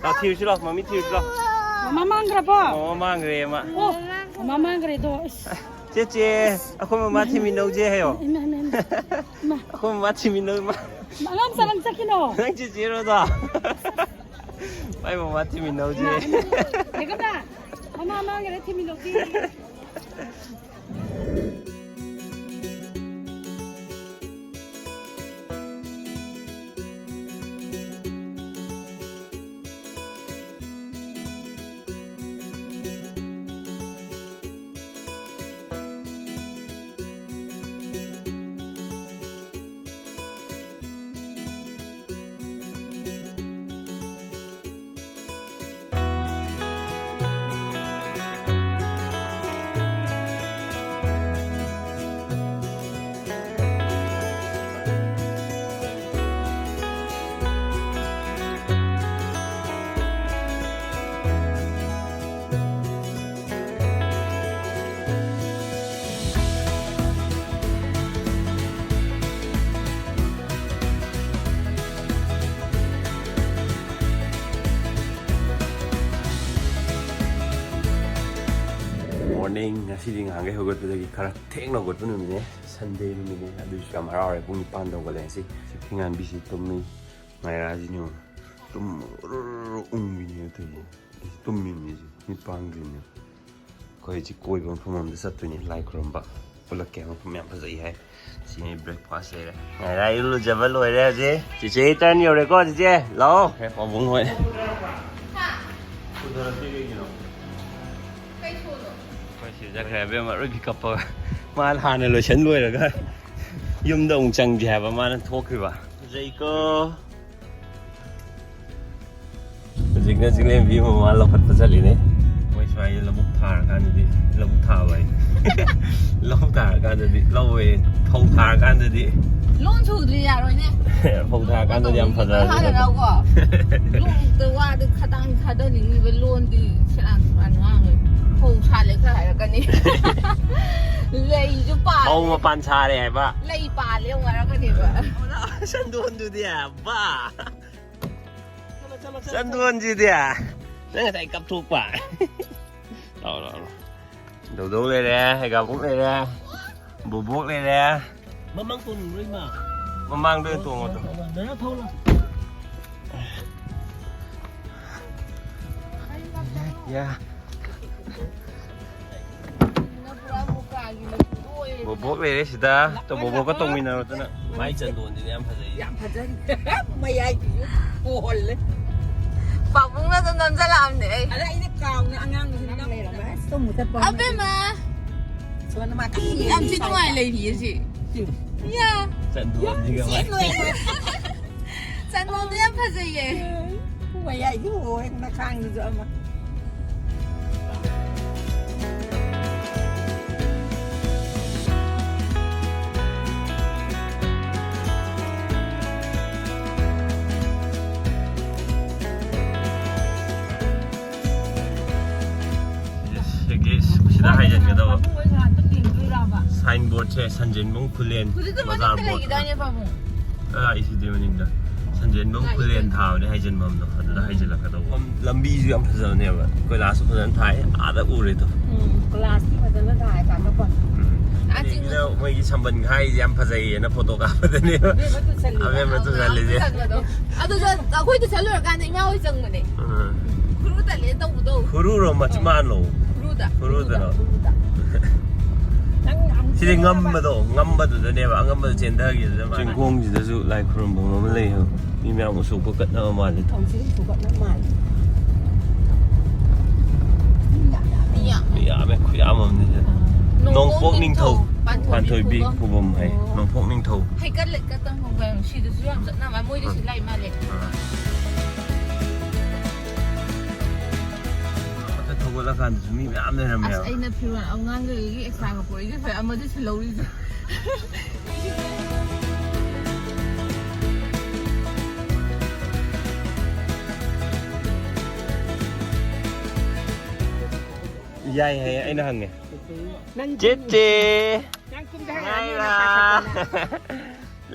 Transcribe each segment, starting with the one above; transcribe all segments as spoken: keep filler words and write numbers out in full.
ꯂꯥꯛꯑꯣ, ꯊꯤꯔꯨꯁꯤ ꯂꯥꯛꯑꯣ, ꯃꯃꯤ ꯊꯤꯔꯨꯁꯤ ꯂꯥꯛꯑꯣ꯫ ꯃꯃꯥ ꯃꯥꯡꯈ꯭ꯔꯕꯣ? ꯃꯃꯥ ꯃꯥꯡꯈ꯭ꯔꯦ, ꯃꯥ꯫ ꯑꯣ, ꯃꯃꯥ ꯃꯥꯡꯈ꯭ꯔꯦꯗꯣ꯫ ꯏꯁ꯫ ꯆꯦꯆꯦ, ꯑꯩꯈꯣꯏ ꯃꯃꯥ ꯊꯤꯃꯤꯟꯅꯧꯁꯦ ꯍꯥꯏꯌꯣ꯫ ꯏꯃꯥ, ꯏꯃꯥ, ꯏꯃꯥ꯫ ꯏꯃꯥ꯫ ꯑꯩꯈꯣꯏ ꯃꯃꯥ ꯊꯤꯃꯤꯟꯅꯧ, ꯏꯃꯥ꯫ ꯑꯉꯥꯡ ꯃꯆꯥ ꯅꯪ ꯆꯠꯈꯤꯅꯣ꯫ ꯅꯪ ꯆꯦꯆꯦꯔꯣꯗꯣ? ꯃꯥꯏ ꯃꯃꯥ ꯊꯤꯃꯤꯟꯅꯧꯁꯦ꯫ ꯏꯃꯥ, ꯏꯃꯥ꯫ ꯌꯦꯡꯉꯝꯗ? ꯃꯃꯥ ꯃꯥꯡꯈ꯭ꯔꯦ, ꯊꯤꯃꯤꯟꯅꯧꯁꯤ꯫ Morning, ꯉꯁꯤꯗꯤ ꯉꯍꯥꯟꯈꯩ ꯍꯧꯒꯠꯄꯗꯒꯤ ꯈꯔ ꯊꯦꯡꯅ ꯍꯧꯒꯠꯄ ꯅꯨꯃꯤꯠꯅꯦ, Sunday ꯅꯨꯃꯤꯠꯅꯦ, ꯑꯗꯨꯏꯁꯨ ꯌꯥꯝ ꯍꯔꯥꯎꯔꯦ꯫ ꯄꯨꯡ ꯅꯤꯄꯥꯟꯗ ꯍꯧꯒꯠꯂꯦ ꯉꯁꯤ꯫ ꯁꯤ ꯐꯤꯉꯥꯟꯕꯤꯁꯤ ꯇꯨꯝꯃꯤ, ꯉꯥꯏꯔꯥꯁꯤꯅꯤ ꯌꯦꯡꯉꯨ, ꯇꯨꯝ ꯎꯔꯨꯔꯨ ꯎꯪꯕꯤꯅꯦ ꯇꯧꯔꯤꯁꯦ꯫ ꯑꯩꯁꯦ ꯇꯨꯝꯃꯤꯕꯅꯤ, ꯁꯤ ꯃꯤꯠ ꯄꯥꯡꯗ꯭ꯔꯤꯅꯦ꯫ ꯑꯩꯈꯣꯏ ꯍꯧꯖꯤꯛ ꯀꯣꯏꯕ ꯃꯐꯝ ꯑꯃꯗ ꯆꯠꯇꯣꯏꯅꯦ, ꯂꯥꯏ ꯈꯨꯔꯨꯝꯕ꯫ ꯎꯠꯂꯛꯀꯦ, ꯃꯐꯝ ꯌꯥꯝ ꯐꯖꯩ ꯍꯥꯏ꯫ ꯁꯤꯅꯤ breakfast ꯂꯩꯔꯦ꯫ ꯉꯥꯏꯔꯥ ꯏꯔꯨ ꯂꯨꯖꯕ ꯂꯣꯏꯔꯦ ꯍꯧꯖꯤꯛ꯫ ꯆꯤꯆꯦ turn ꯌꯧꯔꯦꯀꯣ ꯆꯤꯆꯦ, ꯂꯥꯛꯑꯣ꯫ ꯍꯦ, ꯄꯥꯕꯨꯡ ꯍꯣꯏ꯫ ꯄꯨꯊꯔꯛꯇꯦ ꯀꯩꯒꯤꯅꯣ? ꯑꯩꯈꯣꯏ ꯁꯤ ꯆꯠꯈ꯭ꯔꯦ ꯑꯕꯦꯝꯃ, ꯑꯔꯣꯏꯕꯤ ꯀꯞꯄꯒ꯫ ꯃꯥꯅ ꯍꯥꯟꯅ ꯂꯣꯏꯁꯟ ꯂꯣꯏꯔꯒ ꯌꯨꯝꯗ ꯑꯃꯨꯛ ꯆꯪꯁꯦ ꯍꯥꯏꯕ ꯃꯥꯅ ꯊꯣꯛꯈ꯭ꯔꯤꯕ꯫ ꯐꯖꯩꯀꯣ꯫ ꯍꯧꯖꯤꯛꯅ ꯆꯤꯡꯂꯦꯝꯕꯤ ꯃꯃꯥ ꯂꯧꯈꯠꯄ ꯆꯠꯂꯤꯅꯦ꯫ ꯃꯣꯏ ꯁ꯭ꯋꯥꯏꯗ ꯂꯧꯕꯨꯛ ꯊꯥꯔꯀꯥꯟꯗꯗꯤ, ꯂꯧꯕꯨꯛ ꯊꯥꯕ ꯍꯥꯏ꯫ ꯂꯧ ꯊꯥꯔꯀꯥꯟꯗꯗꯤ, ꯂꯧ ꯑꯣꯏꯌꯦ, ꯐꯧ ꯊꯥꯔꯀꯥꯟꯗꯗꯤ꯫ ꯂꯣꯟ ꯁꯨꯗ꯭ꯔꯤ ꯌꯥꯔꯣꯏꯅꯦ꯫ ꯐꯧ ꯊꯥꯔꯀꯥꯟꯗꯗꯤ ꯌꯥꯝ ꯐꯖꯔꯅꯤ꯫ ꯍꯥꯟꯅ ꯂꯥꯎꯀꯣ꯫ ꯂꯣꯟꯗ ꯋꯥꯗ ꯈꯇꯪ ꯊꯥꯗꯅꯤꯡꯉꯤꯕ ꯂꯣꯟꯗꯤ ꯁꯦꯔꯥꯟ ꯇꯨꯔꯥꯟ ꯉꯥꯡꯉꯦ꯫ ꯐꯧ ꯁꯥꯠꯂꯦ ꯈꯔ ꯍꯥꯏꯔꯛꯀꯅꯤ꯫ ꯂꯩꯁꯨ ꯄꯥꯜꯂꯦ꯫ ꯐꯧ ꯃꯄꯥꯟ ꯁꯥꯔꯦ ꯍꯥꯏꯕ꯫ ꯂꯩ ꯄꯥꯜꯂꯦ ꯑꯃꯨꯛ ꯍꯥꯏꯔꯛꯀꯅꯦꯕ꯫ ꯁꯟꯗꯣꯟꯗꯨꯗꯤ ꯕꯥ꯫ ꯆꯠꯂꯣ, ꯆꯠꯂꯣ, ꯆꯟꯗꯣꯟꯁꯤꯗꯤ ꯅꯪ ꯉꯁꯥꯏ ꯀꯞꯊꯣꯛꯄ꯫ ꯂꯥꯛꯑꯣ, ꯂꯥꯛꯑꯣ, ꯂꯥꯛꯑꯣ꯫ ꯗꯧꯗꯧ ꯂꯩꯔꯦ, ꯍꯩꯒꯥꯕꯣꯛ ꯂꯩꯔꯦ, ꯕꯣꯕꯣꯛ ꯂꯩꯔꯦ꯫ ꯃꯃꯥꯡ ꯇꯣꯡꯉꯨꯔꯣ, ꯏꯃꯥ? ꯃꯃꯥꯡꯗ ꯑꯣꯏꯅ ꯇꯣꯡꯉꯣ ꯑꯗꯣ꯫ ꯅꯅꯥꯎ ꯊꯧꯂꯣ꯫ ꯌꯥ꯫ ꯕꯣꯕꯣꯛ ꯂꯩꯔꯦ ꯁꯤꯗ꯫ ꯇꯣ ꯕꯣꯕꯣꯛꯀ ꯇꯣꯡꯃꯤꯟꯅꯔꯣꯗꯅ꯫ ꯃꯥꯏ ꯆꯟꯗꯣꯟꯁꯤꯗꯤ ꯌꯥꯝ ꯐꯖꯩ꯫ ꯌꯥꯝ ꯐꯖꯔꯤ꯫ ꯃꯌꯥꯏꯗꯨꯁꯨ ꯀꯣꯍꯜꯂꯦ꯫ ꯄꯥꯕꯨꯡꯅ ꯑꯗꯨꯝ ꯅꯝꯖꯜꯂꯛꯑꯕꯅꯦ ꯑꯩ꯫ ꯑꯗ ꯑꯩꯅ ꯀꯥꯎꯅ ꯑꯉꯥꯡꯗꯨꯁꯨ ꯅꯝ ꯂꯩꯔꯝꯃꯦ꯫ ꯑꯁ, ꯇꯣꯡꯕ ꯆꯠꯄ ꯑꯃ ꯑꯕꯦꯝꯃ! ꯁꯣꯝꯗ ꯃꯥ ꯀꯟꯅ ꯌꯥꯝ ꯊꯤ ꯌꯦꯡꯉꯤ ꯅꯨꯡꯉꯥꯏ ꯁ꯭ꯋꯥꯏꯗ꯫ ꯂꯩꯔꯤꯌꯦ ꯁꯤ꯫ ꯁꯤ꯫ ꯌꯥ! ꯆꯟꯗꯣꯟꯁꯤꯒ ꯌꯥꯝ ꯃꯥꯏ꯫ ꯁꯦꯡꯅ ꯂꯩꯔꯝꯃꯦ꯫ ꯆꯟꯗꯣꯟꯗꯣ ꯌꯥꯝ ꯐꯖꯩꯌꯦ꯫ ꯃꯌꯥꯏꯗꯨ ꯍꯣꯏ ꯃꯈꯥꯡꯗꯨꯁꯨ ꯑꯃ꯫ ꯁꯤꯒꯤ ꯁꯤꯗ ꯍꯥꯏꯖꯤꯟꯒꯗꯕ ꯄꯥꯕꯨꯡ ꯍꯣꯏ ꯉꯥꯏꯍꯥꯛꯇꯪ ꯌꯦꯡꯗꯣꯏꯔꯕ? ꯁꯥꯏꯟ ꯕꯣꯔꯗꯁꯦ ꯁꯟꯖꯦꯟꯕꯝ ꯈꯨꯂꯦꯟ, ꯕꯖꯥꯔ ꯃꯊꯛꯇ ꯕꯣꯔꯗ꯫ ꯂꯩꯈꯤꯗꯥꯏꯅꯦ ꯄꯥꯕꯨꯡ? ꯑꯥ, ꯑꯩ ꯁꯤꯗꯤ ꯃꯅꯤꯡꯗ꯫ ꯁꯟꯖꯦꯟꯕꯝ ꯈꯨꯂꯦꯟ ꯊꯥꯕꯅꯦ ꯍꯥꯏꯖꯤꯟꯐꯝꯗꯣ꯫ ꯑꯗꯨꯗ ꯍꯥꯏꯖꯤꯜꯂꯛꯀꯗꯧꯕ꯫ ꯂꯝꯕꯤꯁꯨ ꯌꯥꯝ ꯐꯖꯕꯅꯦꯕ꯫ ꯀꯣꯏꯂꯥꯁꯁꯨ ꯐꯖꯅ ꯊꯥꯏ꯫ ꯑꯥꯗ ꯎꯔꯦꯗꯣ꯫ ꯎꯝ, ꯀꯣꯏꯂꯥꯁꯇꯤ ꯐꯖꯅ ꯊꯥꯏ, ꯀꯥꯟꯅꯄꯣꯠ꯫ ꯎꯝ꯫ ꯑꯥ, ꯆꯤꯡ ꯑꯗꯒꯤꯗ ꯃꯣꯏꯒꯤ ꯁꯝꯕꯟ ꯈꯥꯏꯁꯦ ꯌꯥꯝ ꯐꯖꯩꯌꯦꯅ ꯐꯣꯇꯣ ꯀꯥꯞꯄꯗꯅꯦꯕ꯫ ꯑꯕꯦꯝꯃ ꯇꯨꯁꯜꯂꯤꯗꯣ꯫ ꯑꯕꯦꯝꯃ ꯇꯨꯁꯜꯂꯤꯁꯦ꯫ ꯇꯨꯁꯟꯕꯗꯣ꯫ ꯑꯗꯨꯗ ꯑꯩꯈꯣꯏꯗ ꯆꯠꯂꯨꯔꯀꯥꯟꯗ ꯏꯃꯥ ꯍꯣꯏ ꯆꯪꯕꯅꯦ꯫ ꯎꯝ꯫ ꯈꯨꯔꯨ ꯇꯠꯂꯦ ꯇꯧꯕꯗꯣ꯫ ꯈꯨꯔꯨꯔꯣ, ꯃꯆꯤꯟꯕꯥꯜꯂꯣ? ꯈꯨꯔꯨꯗ꯫ ꯈꯨꯔꯨꯗꯔꯣ? ꯈꯨꯔꯨꯗ꯫ ꯅꯪ ꯑꯃꯨꯛ ꯁꯤꯗꯤ ꯆꯦꯜꯂꯕ? ꯉꯝꯕꯗꯣ, ꯉꯝꯕꯗꯨꯗꯅꯦꯕ, ꯑꯉꯝꯕꯗ ꯆꯦꯟꯊꯈꯤꯕꯗ ꯃꯥꯜꯂꯦ꯫ ꯆꯤꯡꯈꯣꯡꯁꯤꯗꯁꯨ ꯂꯥꯏ ꯈꯨꯔꯨꯝꯐꯝ ꯑꯃ ꯂꯩ꯫ ꯃꯤ ꯃꯌꯥꯝ ꯎꯁꯣꯞꯀ ꯀꯠꯅꯕ ꯃꯥꯜꯂꯦ꯫ ꯊꯣꯡꯁꯤꯡ ꯐꯨꯒꯠꯅ ꯃꯥꯜꯂꯦ꯫ ꯃꯤ ꯌꯥꯝ ꯌꯥꯝꯃꯦ꯫ ꯃꯤ ꯌꯥꯝꯃꯦ꯫ ꯃꯤ ꯌꯥꯝꯃꯦ, ꯈꯨꯌꯥꯝ ꯑꯃꯅꯤ ꯁꯤꯗ꯫ ꯑꯥ꯫ ꯅꯣꯡꯄꯣꯛ ꯅꯣꯡꯄꯣꯛ ꯅꯤꯡꯊꯧ ꯅꯤꯡꯊꯧ ꯄꯥꯟꯊꯣꯏꯕꯤ ꯄꯥꯟꯊꯣꯏꯕꯤ ꯈꯨꯕꯝ꯫ ꯈꯨꯕꯝ ꯍꯥꯏ꯫ ꯑꯣ꯫ ꯅꯣꯡꯄꯣꯛ ꯅꯤꯡꯊꯧ꯫ ꯍꯩꯀꯠ ꯂꯩꯀꯠ ꯇꯝꯐꯝ ꯀꯩꯅꯣ ꯁꯤꯗꯁꯨ ꯌꯥꯝ ꯆꯠꯅꯕ ꯃꯣꯏꯗꯤ ꯁꯤ ꯂꯥꯛꯏ ꯃꯥꯜꯂꯦ꯫ ꯑꯥ꯫ ꯃꯊꯛ ꯊꯧꯒꯠꯂꯀꯥꯟꯗꯁꯨ ꯃꯤ ꯃꯌꯥꯝ ꯂꯩꯔꯝꯃꯦ ꯑꯁ, ꯍꯥꯏꯕ꯫ ꯑꯩꯅ ꯐꯤꯔꯣꯜ ꯑꯉꯥꯡꯈꯩꯒꯤ ꯑꯦꯛꯁꯇ꯭ꯔꯥꯒ ꯄꯨꯔꯛꯏꯁꯦ ꯐꯔꯦ, ꯑꯃꯗꯨꯁꯨ ꯂꯧꯔꯤꯁꯦ꯫ ꯌꯥꯏ ꯍꯥꯏꯌꯦ, ꯑꯩꯅ ꯍꯪꯉꯦ꯫ ꯅꯪ ꯆꯦꯆꯦ! ꯅꯪ ꯇꯨꯝꯗ ꯍꯥꯏꯔꯛꯑꯅꯤ, ꯉꯥꯏꯔꯥ꯫ ꯅꯪ ꯄꯥꯈꯠꯇꯅ꯫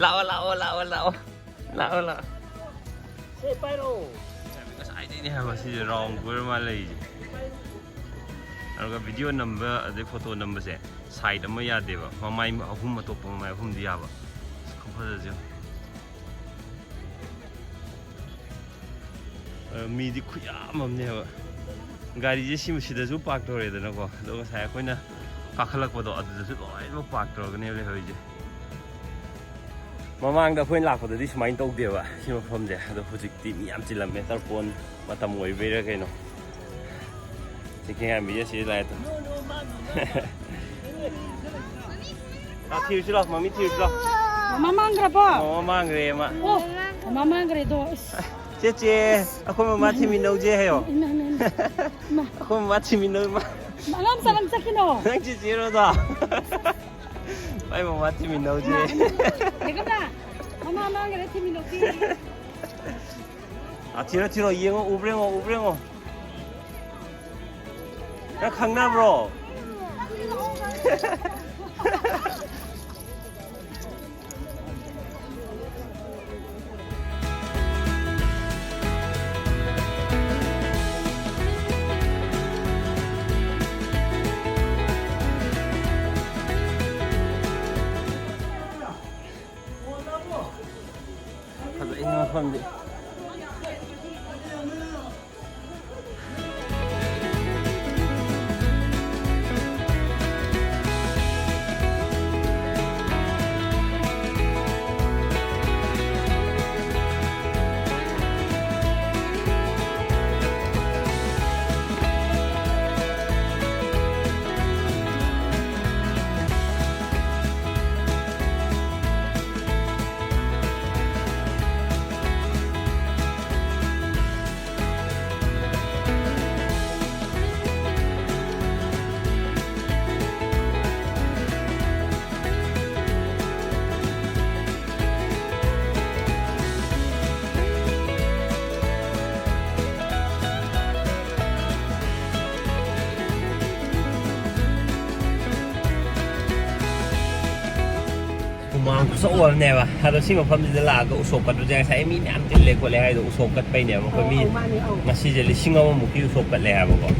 ꯂꯥꯛꯑꯣ, ꯂꯥꯛꯑꯣ, ꯂꯥꯛꯑꯣ, ꯂꯥꯛꯑꯣ꯫ ꯂꯥꯛꯑꯣ, ꯂꯥꯛꯑꯣ꯫ ꯁꯦ, ꯄꯥꯏꯔꯛꯑꯣ꯫ ꯅꯦ ꯍꯥꯏꯕ ꯁꯤꯁꯦ ꯔꯥꯎꯟ ꯀꯣꯏꯔ ꯃꯥ ꯂꯩꯔꯤꯁꯦ꯫ ꯑꯗꯨꯒ ꯚꯤꯗꯤꯑꯣ ꯅꯝꯕ ꯑꯗꯩ ꯐꯣꯇꯣ ꯅꯝꯕꯁꯦ ꯁꯥꯏꯠ ꯑꯃ ꯌꯥꯗꯦꯕ, ꯃꯃꯥꯏ ꯑꯍꯨꯝ, ꯑꯇꯣꯞꯄ ꯃꯃꯥꯏ ꯑꯍꯨꯝꯗꯤ ꯌꯥꯕ꯫ ꯑꯁ, ꯈꯨꯐꯖꯁꯦ ꯌꯦꯡꯉꯣ꯫ ꯑ, ꯃꯤꯗꯤ ꯈꯨꯌꯥꯝ ꯑꯃꯅꯦꯕ꯫ ꯒꯥꯔꯤꯁꯦ ꯁꯤ-, ꯁꯤꯗꯁꯨ ꯄꯥꯔꯛ ꯇꯧꯔꯦꯗꯅꯀꯣ, ꯑꯗꯣ ꯉꯁꯥꯏ ꯑꯩꯈꯣꯏꯅ ꯀꯥꯈꯠꯂꯛꯄꯗꯣ ꯑꯗꯨꯗꯁꯨ ꯂꯣꯏꯅꯃꯛ ꯄꯥꯔꯛ ꯇꯧꯔꯒꯅꯦꯕ ꯂꯩꯍꯧꯔꯤꯁꯦ꯫ ꯃꯃꯥꯡꯗ ꯑꯩꯈꯣꯏꯅ ꯂꯥꯛꯄꯗꯗꯤ ꯁꯨꯃꯥꯏꯅ ꯇꯧꯗꯦꯕ ꯁꯤ ꯃꯐꯝꯁꯦ, ꯑꯗꯣ ꯍꯧꯖꯤꯛꯇꯤ ꯃꯤ ꯌꯥꯝ ꯆꯤꯜꯂꯝꯃꯦ, ꯇꯔꯄꯣꯟ ꯃꯇꯝ ꯑꯣꯏꯕꯩꯔꯥ ꯀꯩꯅꯣ꯫ ꯆꯤꯡꯈꯦꯉꯥꯟꯕꯤꯁꯦ ꯁꯤꯗ ꯂꯥꯛꯑꯦ ꯑꯗꯨꯝ꯫ ꯂꯥꯛ, ꯊꯤꯔꯨꯁꯤ ꯂꯥꯛ, ꯃꯃꯤ ꯊꯤꯔꯨꯁꯤ ꯂꯥꯛ꯫ ꯃꯃꯥ ꯃꯥꯡꯈ꯭ꯔꯕꯣ? ꯃꯃꯥ ꯃꯥꯡꯈ꯭ꯔꯦ ꯃꯥ꯫ ꯑꯣ, ꯃꯃꯥ ꯃꯥꯡꯈ꯭ꯔꯦꯗꯣ꯫ ꯏꯁ꯫ ꯆꯦ ꯆꯦ, ꯑꯩꯈꯣꯏ ꯃꯃꯥ ꯊꯤꯃꯤꯟꯅꯧꯁꯦ ꯍꯥꯏꯌꯣ꯫ ꯏꯃꯥ, ꯏꯃꯥ, ꯏꯃꯥ, ꯏꯃꯥ꯫ ꯑꯩꯈꯣꯏ ꯃꯃꯥ ꯊꯤꯃꯤꯟꯅꯧ ꯏꯃꯥ꯫ ꯑꯉꯥꯡ ꯆꯠꯂꯝ ꯆꯠꯈꯤꯅꯣ꯫ ꯅꯪ ꯆꯦ ꯆꯦꯔꯣ ꯑꯗꯣ? ꯑꯩ ꯃꯃꯥ ꯊꯤꯃꯤꯟꯅꯧꯁꯦ꯫ ꯏꯃꯥ, ꯏꯃꯥ꯫ ꯌꯦꯡꯉꯝꯃ? ꯃꯃꯥ ꯃꯥꯡꯈ꯭ꯔꯦ ꯊꯤꯃꯤꯟꯅꯧꯁꯤ꯫ ꯑꯥ, ꯊꯤꯔꯣ ꯊꯤꯔꯣ, ꯌꯦꯡꯉꯣ, ꯎꯕ꯭ꯔꯥ ꯌꯦꯡꯉꯣ, ꯎꯕ꯭ꯔꯥ ꯌꯦꯡꯉꯣ꯫ ꯅꯪ ꯈꯪꯅꯕ꯭ꯔꯣ? ꯐꯖꯩ ꯃꯐꯝꯗꯤ꯫ ꯑꯆꯧꯕ ꯑꯃꯅꯦꯕ꯫ ꯑꯗꯣ ꯁꯤ ꯃꯐꯝꯁꯤꯗ ꯂꯥꯛꯑꯒ ꯎꯁꯣꯞ ꯀꯠꯄꯁꯦ, ꯉꯁꯥꯏ ꯃꯤ ꯃꯌꯥꯝ ꯇꯤꯜꯂꯦ ꯈꯣꯠꯂꯦ ꯍꯥꯏꯗꯣ, ꯎꯁꯣꯞ ꯀꯠꯄꯩꯅꯦꯕ꯫ ꯑꯩꯈꯣꯏ ꯃꯤ ꯑꯧ, ꯃꯥꯅꯦ, ꯑꯧ꯫ ꯉꯁꯤꯁꯦ ꯂꯤꯁꯤꯡ ꯑꯃꯃꯨꯛꯀꯤ ꯎꯁꯣꯞ ꯀꯠꯂꯦ ꯍꯥꯏꯕꯀꯣ꯫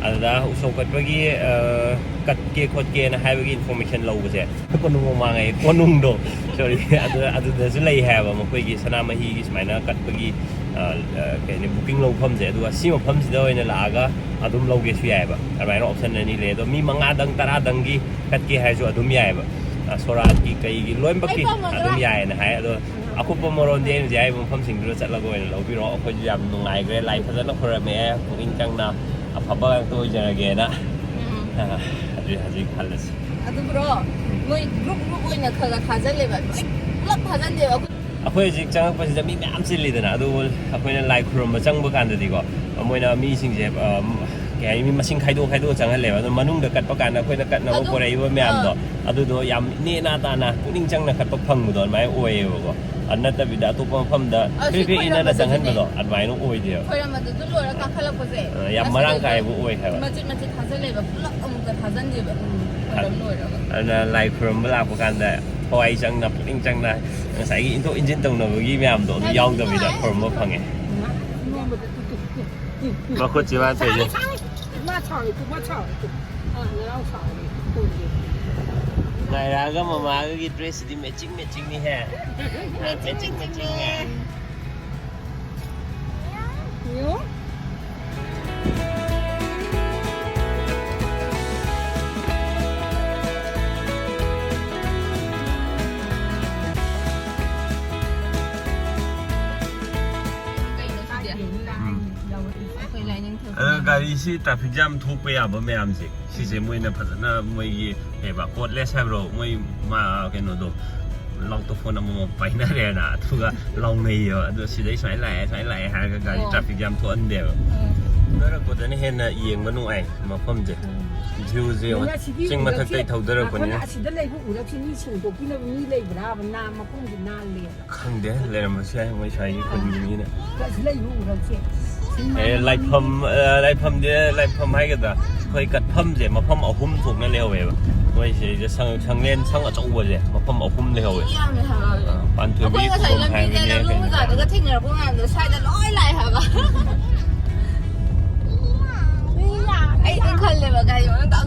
ꯑꯗꯨꯗ ꯎꯁꯣꯞ ꯀꯠꯄꯒꯤ, ꯑ, ꯀꯠꯀꯦ ꯈꯣꯠꯀꯦꯅ ꯍꯥꯏꯕꯒꯤ ꯏꯟꯐꯣꯔꯃꯦꯁꯟ ꯂꯧꯕꯁꯦ, ꯀꯣꯅꯨꯡ ꯃꯃꯥꯡꯉꯩ, ꯀꯣꯅꯨꯡꯗꯣ, ꯁꯣꯔꯤ, ꯑꯗꯨ, ꯑꯗꯨꯗꯁꯨ ꯂꯩ ꯍꯥꯏꯕ, ꯃꯈꯣꯏꯒꯤ ꯁꯅꯥꯃꯍꯤꯒꯤ ꯁꯨꯃꯥꯏꯅ ꯀꯠꯄꯒꯤ, ꯑ, ꯑ, ꯀꯩ ꯍꯥꯏꯅꯤ, ꯕꯨꯀꯤꯡ ꯂꯧꯐꯝꯁꯦ꯫ ꯑꯗꯨꯒ ꯁꯤ ꯃꯐꯝꯁꯤꯗ ꯑꯣꯏꯅ ꯂꯥꯛꯑꯒ ꯑꯗꯨꯝ ꯂꯧꯒꯦꯁꯨ ꯌꯥꯏꯑꯕ꯫ ꯑꯗꯨꯃꯥꯏꯅ ꯑꯣꯞꯁꯟ ꯑꯅꯤ ꯂꯩ꯫ ꯑꯗꯣ ꯃꯤ ꯃꯉꯥꯗꯪ, ꯇꯔꯥꯗꯪꯒꯤ ꯀꯠꯀꯦ ꯍꯥꯏꯔꯁꯨ ꯑꯗꯨꯝ ꯌꯥꯏꯑꯕ꯫ ꯑ, ꯁꯣꯔꯥꯠꯀꯤ ꯀꯩꯒꯤ ꯂꯣꯏꯅꯃꯛꯀꯤ ꯑꯩ ꯄꯥꯝꯃꯣꯏꯗ꯫ ꯑꯗꯨꯝ ꯌꯥꯏꯌꯦꯅ ꯍꯥꯏ꯫ ꯑꯗꯣ ꯑꯀꯨꯞꯄ ꯃꯔꯣꯟꯗꯤ ꯑꯩꯅ ꯍꯧꯖꯤꯛ ꯍꯥꯏꯔꯤꯕ ꯃꯐꯝꯁꯤꯡꯗꯨꯗ ꯆꯠꯂꯒ ꯑꯣꯏꯅ ꯂꯧꯕꯤꯔꯣ꯫ ꯑꯩꯈꯣꯏꯁꯨ ꯌꯥꯝ ꯅꯨꯡꯉꯥꯏꯈ꯭ꯔꯦ, ꯂꯥꯏ ꯐꯖꯅ ꯈꯣꯏꯔꯝꯃꯛꯑꯦ, ꯄꯨꯛꯅꯤꯡ ꯆꯪꯅ ꯑꯐꯕ ꯉꯥꯛꯇ ꯑꯣꯏꯖꯔꯒꯦꯅ꯫ ꯎꯝ꯫ ꯑ, ꯍꯧꯖꯤꯛ, ꯍꯧꯖꯤꯛ ꯈꯜꯂꯁꯤ꯫ ꯑꯗꯨ ꯕ꯭ꯔꯣ, ꯃꯣꯏ ꯒ꯭ꯔꯨꯞ ꯒ꯭ꯔꯨꯞ ꯑꯣꯏꯅ ꯈꯔ ꯈꯔ ꯊꯥꯖꯤꯜꯂꯦꯕ, ꯂꯣꯏ ꯄꯨꯂꯞ ꯊꯥꯖꯤꯟꯗꯦꯕ꯫ ꯑꯩꯈꯣꯏ ꯑꯩꯈꯣꯏ ꯍꯧꯖꯤꯛ ꯆꯪꯉꯛꯄꯁꯤꯗ ꯃꯤ ꯃꯌꯥꯝ ꯆꯤꯜꯂꯤꯗꯅ, ꯑꯗꯨꯕꯨ ꯑꯩꯈꯣꯏꯅ ꯂꯥꯏ ꯈꯨꯔꯨꯝꯕ ꯆꯪꯕ ꯀꯥꯟꯗꯗꯤꯀꯣ, ꯃꯣꯏꯅ ꯃꯤꯁꯤꯡꯁꯦ, ꯑ, ꯀꯩ ꯍꯥꯏꯅꯤ, ꯃꯤ ꯃꯁꯤꯡ ꯈꯥꯏꯗꯣꯛ ꯈꯥꯏꯗꯣꯛꯑ ꯆꯪꯍꯜꯂꯦꯕ꯫ ꯑꯗꯣ ꯃꯅꯨꯡꯗ ꯀꯠꯄ ꯀꯥꯟꯗ ꯑꯩꯈꯣꯏꯅ ꯀꯠꯅꯕ ꯑꯗꯨ, ꯄꯨꯔꯛꯏꯕ ꯃꯌꯥꯝꯗꯣ, ꯑꯥ꯫ ꯑꯗꯨꯗꯣ ꯌꯥꯝ ꯅꯦꯅꯥ ꯇꯥꯅ ꯄꯨꯛꯅꯤꯡ ꯆꯪꯅ ꯀꯠꯄ ꯐꯪꯕꯗꯣ ꯑꯗꯨꯃꯥꯏꯅ ꯑꯣꯏꯌꯦꯕꯀ꯫ ꯑꯗꯨ ꯅꯠꯇꯕꯤꯗ ꯑꯇꯣꯞꯄ ꯃꯐꯝꯗ ꯑꯁꯤ ꯐ꯭ꯔꯤ ꯐ꯭ꯔꯤ ꯏꯟꯅꯗ ꯈꯣꯏꯔꯝꯕꯗꯁꯨꯅꯦ꯫ ꯆꯪꯍꯟꯕꯗꯣ ꯑꯗꯨꯃꯥꯏꯅ ꯑꯣꯏꯗꯦꯕ꯫ ꯈꯣꯏꯔꯝꯕꯗꯁꯨ ꯂꯣꯏꯔ ꯀꯥꯈꯠꯂꯛꯄꯁꯦ, ꯌꯥꯝ ꯃꯔꯥꯡ ꯑꯁꯤꯗꯁꯨ ꯀꯥꯏꯕ ꯑꯣꯏ ꯍꯥꯏꯕ꯫ ꯃꯆꯤꯠ ꯃꯆꯤꯠ ꯊꯥꯖꯜꯂꯦꯕ, ꯄꯨꯂꯞ ꯑꯃꯨꯛꯇ ꯊꯥꯖꯟꯗꯦꯕ꯫ ꯎꯝ, ꯈꯣꯏꯔꯝ ꯂꯣꯏꯔꯒ꯫ ꯑꯗꯨꯅ ꯂꯥꯏ ꯈꯨꯔꯨꯝꯕ ꯂꯥꯛꯄ ꯀꯥꯟꯗ ꯊꯋꯥꯏ ꯆꯪꯅ, ꯄꯨꯛꯅꯤꯡ ꯆꯪꯅ, ꯉꯁꯥꯏꯒꯤ ꯏꯟꯊꯣꯛ ꯏꯟꯁꯤꯟ ꯇꯧꯅꯕꯒꯤ ꯃꯌꯥꯝꯗꯣ ꯑꯗꯨ ꯌꯥꯝ ꯌꯥꯎꯗꯕꯤꯗ ꯅꯨꯡꯉꯥꯏ꯫ ꯈꯨꯔꯨꯝꯕ ꯐꯪꯉꯦ꯫ ꯃꯈꯨꯠꯁꯤ ꯃꯥ ꯇꯧꯔꯤꯁꯦ꯫ ꯁꯥꯎꯔꯦ, ꯁꯥꯎꯔꯦ꯫ ꯃꯥ ꯁꯥꯎꯔꯦ, ꯇꯨ, ꯃꯥ ꯁꯥꯎꯔꯦ, ꯇꯨ꯫ ꯑꯥ, ꯅꯅꯥꯎ ꯁꯥꯎꯔꯦ, ꯇꯨ꯫ ꯉꯥꯏꯔꯛꯑꯒ ꯃꯃꯥꯒꯤ ꯗ꯭ꯔꯦꯁꯁꯤꯗꯤ ꯃꯦꯆꯤꯡ ꯃꯦꯆꯤꯡꯅꯤꯍꯦ꯫ ꯃꯦꯆꯤꯡ ꯃꯦꯆꯤꯡꯅꯦ꯫ ꯌꯦꯡꯉꯣ꯫ ꯑꯗꯣ ꯒꯥꯔꯤꯁꯤ ꯇ꯭ꯔꯥꯐꯤꯛ ꯖꯥꯝ ꯊꯣꯛꯄ ꯌꯥꯕ ꯃꯌꯥꯝꯁꯦ, ꯁꯤꯁꯦ ꯃꯣꯏꯅ ꯐꯖꯅ, ꯃꯣꯏꯒꯤ ꯀꯩꯕ, ꯀꯣꯗꯂꯦꯁ ꯍꯥꯏꯕ꯭ꯔꯣ, ꯃꯣꯏ ꯃꯥ-, ꯀꯩꯅꯣꯗꯣ, ꯂꯥꯎꯠ ꯐꯣꯟ ꯑꯃꯃꯝ ꯄꯥꯏꯅꯔꯦꯅ, ꯑꯗꯨꯒ ꯂꯥꯎꯅꯩꯌꯦꯕ꯫ ꯑꯗꯣ ꯁꯤꯗꯩ ꯁꯨꯃꯥꯏꯅ ꯂꯥꯛꯑꯦ, ꯁꯨꯃꯥꯏꯅ ꯂꯥꯛꯑꯦ ꯍꯥꯏꯔꯒ ꯒꯥꯔꯤ ꯑꯣ꯫ Traffic jam ꯊꯣꯛꯍꯟꯗꯦꯕ꯫ ꯎꯝ꯫ ꯐꯨꯅꯔꯛꯄꯗꯅ ꯍꯦꯟꯅ ꯌꯦꯡꯕ ꯅꯨꯡꯉꯥꯏ ꯃꯐꯝꯁꯦ꯫ ꯎꯝ꯫ ꯚ꯭ꯌꯨꯁꯦ ꯌꯦꯡꯉꯣ꯫ ꯑꯁꯤꯒꯤ ꯆꯤꯡ ꯃꯊꯛꯇꯩ ꯎꯔꯛꯁꯤ-, ꯊꯧꯗꯔꯛꯄꯅꯤꯅ꯫ ꯉꯥꯏꯈꯣꯅꯦ, ꯑꯁꯤꯗ ꯂꯩꯕ ꯎꯔꯛꯁꯤ ꯃꯤ ꯁꯦꯡꯗꯣꯛꯄꯤꯅꯕ ꯃꯤ ꯂꯩꯕ꯭ꯔꯥꯕ? ꯅꯥ-, ꯃꯐꯝꯁꯤ ꯅꯥꯜꯂꯦꯕ꯫ ꯈꯪꯗꯦ, ꯂꯩꯔꯝꯕꯁꯨ ꯌꯥꯏ ꯃꯣꯏ ꯁ꯭ꯋꯥꯏꯒꯤ ꯈꯨꯟꯒꯤ ꯃꯤꯅ꯫ ꯑꯁꯤ ꯂꯩꯕ ꯎꯔꯛꯁꯦ꯫ ꯑꯦ, ꯂꯥꯏꯐꯝ, ꯑ, ꯂꯥꯏꯐꯝꯗꯤ, ꯂꯥꯏꯐꯝ ꯍꯥꯏꯒꯗ꯭ꯔꯥ? ꯑꯩꯈꯣꯏ ꯀꯠꯐꯝꯁꯦ ꯃꯐꯝ ꯑꯍꯨꯝ ꯊꯣꯛꯅ ꯂꯩꯍꯧꯋꯦꯕ꯫ ꯃꯣꯏꯁꯤꯗ ꯁꯪ ꯁꯪꯂꯦꯟ ꯁꯪ ꯑꯆꯧꯕꯁꯦ ꯃꯐꯝ ꯑꯍꯨꯝ ꯂꯩꯍꯧꯋꯦ꯫ ꯌꯥꯝꯃꯦ ꯍꯥꯏꯕ꯫ ꯑ, ꯄꯥꯟꯊꯣꯏꯕꯤ ꯑꯩꯈꯣꯏ ꯉꯁꯥꯏ ꯈꯨꯕꯝ ꯂꯝꯕꯤꯗ ꯍꯥꯏꯕꯅꯦ, ꯂꯧꯅꯨꯡ ꯀꯩꯅꯣ ꯕꯖꯥꯔꯗꯒ ꯊꯦꯡꯅꯔꯛꯄ ꯃꯌꯥꯝꯗꯣ ꯁ꯭ꯋꯥꯏꯗ ꯂꯣꯏ ꯂꯥꯛꯑꯦ ꯍꯥꯏꯕ꯫ ꯑꯩ ꯑꯗꯨꯝ ꯈꯜꯂꯦꯕ ꯒꯥꯔꯤ ꯃꯅꯨꯡꯗ